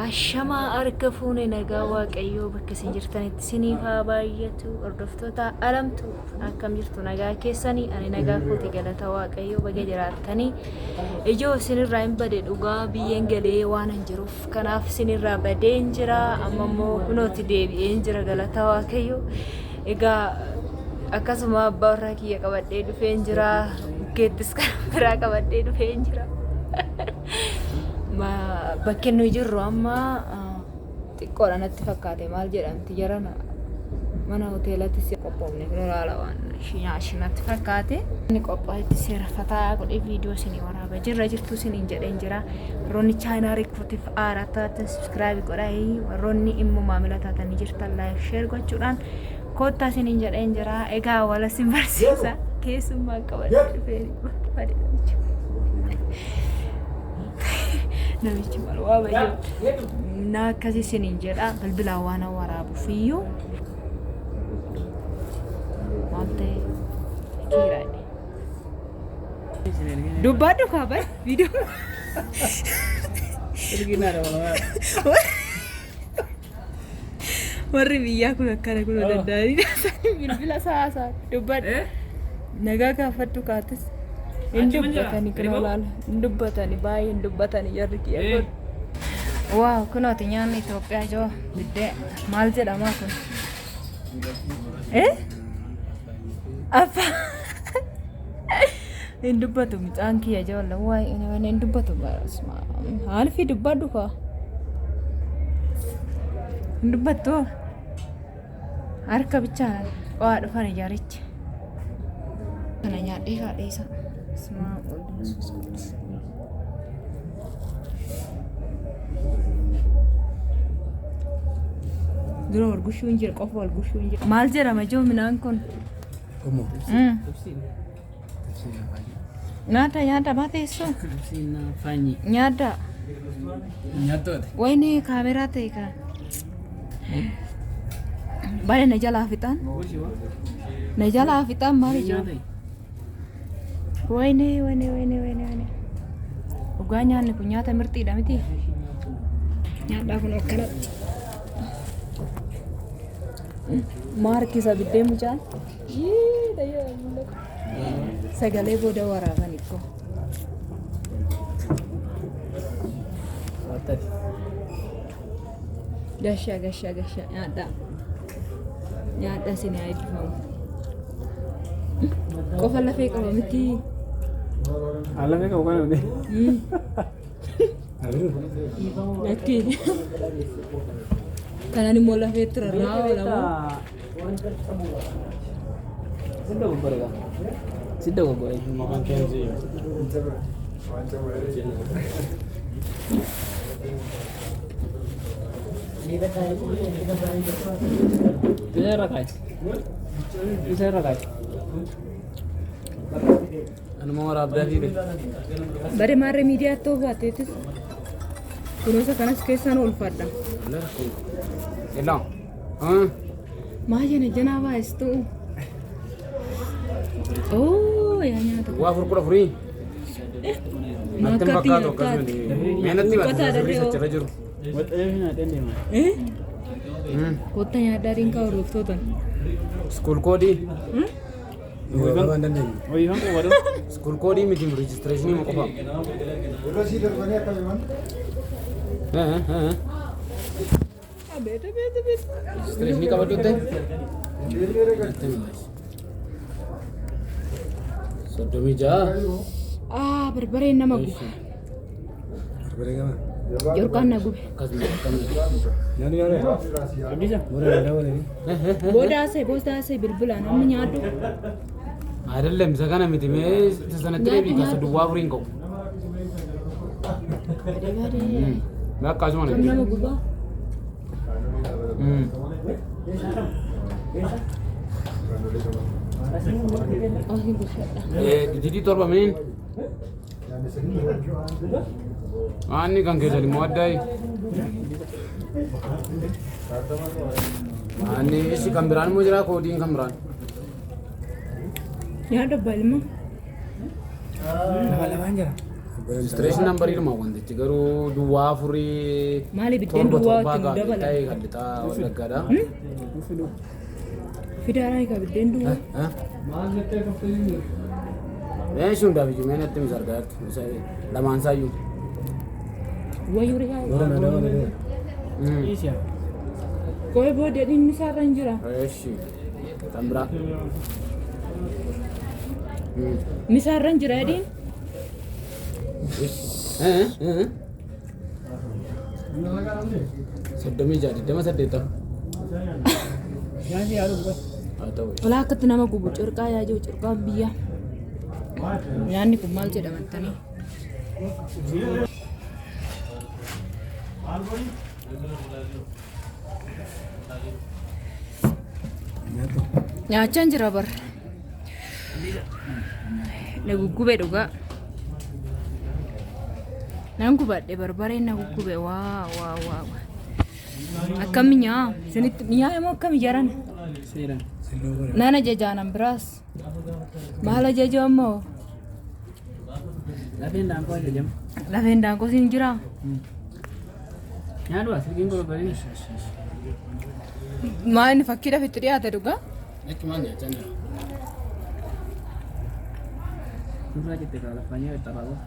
Ashamaa harka fuune nagaa Waaqayyoo bakka isin jirtanitti isiniif haa baay'atu. Hordoftoota Alamtu akkam jirtu nagaa keessanii? Ani nagaa kooti galata Waaqayyoo baga jiraattanii. Ijoo isinirraa hin bade dhugaa biyyeen galee waan hin jiruuf kanaaf isinirraa badeen jira. Amma immoo kunooti deebi'een jira galata Waaqayyoo. Egaa akkasuma abbaa warraa kiyya qabadhee dhufeen jira. Bukkeettis kan biraa qabadhee dhufeen jira. Bakki nuyi jirru amma xiqqoodha natti fakkaate maal jedhamti jarana mana hoteelatti si qophoofne laala waan nyaashii natti fakkaate. Inni qophaa'etti seera fataa godhee viidiyoo isinii waraaba jirra jirtu isiniin jedheen jira. Warroonni chaayinaa rikuutiif aaraa taatan subscribe godhaa warroonni immoo maamila taatanii jirtan like share gochuudhaan koottaa isiniin jedheen jira. Egaa wala isin barsiisa keessummaa qabadhee dhufee barbaade namichi. Namichi maal waa bayyee na akkasii isiniin jedha bilbilaan waan waraabuuf iyyuu maal ta'e kiiraadhe. Dubbaadhu kaa bar viidiyoo. Warri biyyaa kun akkana kun danda'anii bilbila saasaa dubbadhu. Nagaa gaafadhu kaatis. Hin dubbatani kun olaala. Hin dubbatani baay'ee hin dubbatani jarri kiyya kun. Waaw kunooti nyaanni Itoophiyaa joo biddee maal jedhamaa kun? Eh? Abbaa hin dubbatu mucaan kiyya joolla waa'ee hin dubbatu haalfi dubbadhu kaa. Hin dubbattu harka bichaa waa dhufan ijaarichi. Kana nyaadhee kaadhee isa. Ismaa ol Dura wal gushuu hin jira qofa wal gushuu hin jira. Maal jedhama ijoo midhaan kun? Nyaata nyaata maa teessoo? Nyaata. Wayne kaameraa ta'e kan. Baay'ee na jalaa fixaan. Na jalaa fixaan maal ijoo? Wayne wayne wayne wayne wayne. Dhugaa nyaanni kun nyaata mirxiidha miti. Nyaadhaa kun akkanatti. Maarkisa biddee mucaan. Sagalee booda waraaban ikko. Gashaa gashaa gashaa nyaadhaa. Nyaadhaa isin haa eebbifamu. Qofa lafee qaba miti. Lafee qabu kana miti. Lakki. Kanan immoo lafeetti rarra'aa oola moo? Sidda goggore gaa. Sidda goggore. Maqaan keenzi. Isa irra kaa'i. Isa irra kaa'i. Anuma waraabdaa fiire. Bare maarree miidiyaatti ta'uu baatteetis kunuunsa kanas keessaan oolfadha. Ilaa. Maa jena janaa baay'istu. Oo yaa nyaata. Waa afur kudha afurii. Natti hin fakkaatu akkasuma. Mee natti hima sirrii sachirra jiru. Eh? Kottaa nyaadhaa dinkaa hordoftootan. School koodii. Waan dandeenyu. School koodii miti rijistireeshinii ma qofa. Abeet abeet abeet. Rijistireeshinii qabadhutte. 36. Ah barbareen nama guba. Barbaree gama. Yorqaan na gube. Akkasuma akkasuma. Nyaanni nyaanni. Abdiisa. Booda danda'a waliin. Booda haasa'e booda haasa'e bilbilaan amma nyaadhu. አይደለም isa kana miti mee isa sanatti deebii kasa duwwaa afuriin qabu. Bakka asuma Kan nama gubaa. Oh hin gushadha. Dijitii torba miniin. Aanni kan keessan immoo addaayi. Aanni isi kan biraan immoo jira koodiin kan biraan. Nyaadhu abbaa ilmoo. Lama lamaan jira. Registration number dhuma wantichi garuu duwwaa afurii Maali biddeen torba duwwaa torbaa itti nu gaafii dabalan? ta'e kan lixaa Wallaggaadha. Fidaaraan egaa biddeen duwwaa. Meeshaa hundaaf iyyuu mee natti himi argaa jirtu lamaan isaayyuu. Wayyuu rigaa. Warra na dabalee. Qoy booda dhimmi isaarra hin jira. Eeshi kan biraa. Misaarra hin jira adiin. 36 28. Haa ta'u. Olaa akkatti nama gubu corqaa yaa jiru corqaan biyya. Nyaanni kun maal jedhamantanii? Nyaachaan jira bar. Na guggube dhugaa. Nan gubadhe, barbareen na guggube, waa waa waa waa. Akkam mi'aa? Isinitti mi'aa immoo akkam jaran? Seeraan. Naan ajajaanan biraas. Maal ajaju ammoo? Lafeen daanqoo ajajamu. Lafeen daanqoo siin jiraa? Nyaadhu silkiin qorobanii. Maal inni fakkiidhaaf itti dhiyaate dhugaa? Achumaan nyaachaa jira. Nurraa jette kaa laffaa nyaata xabaaboo.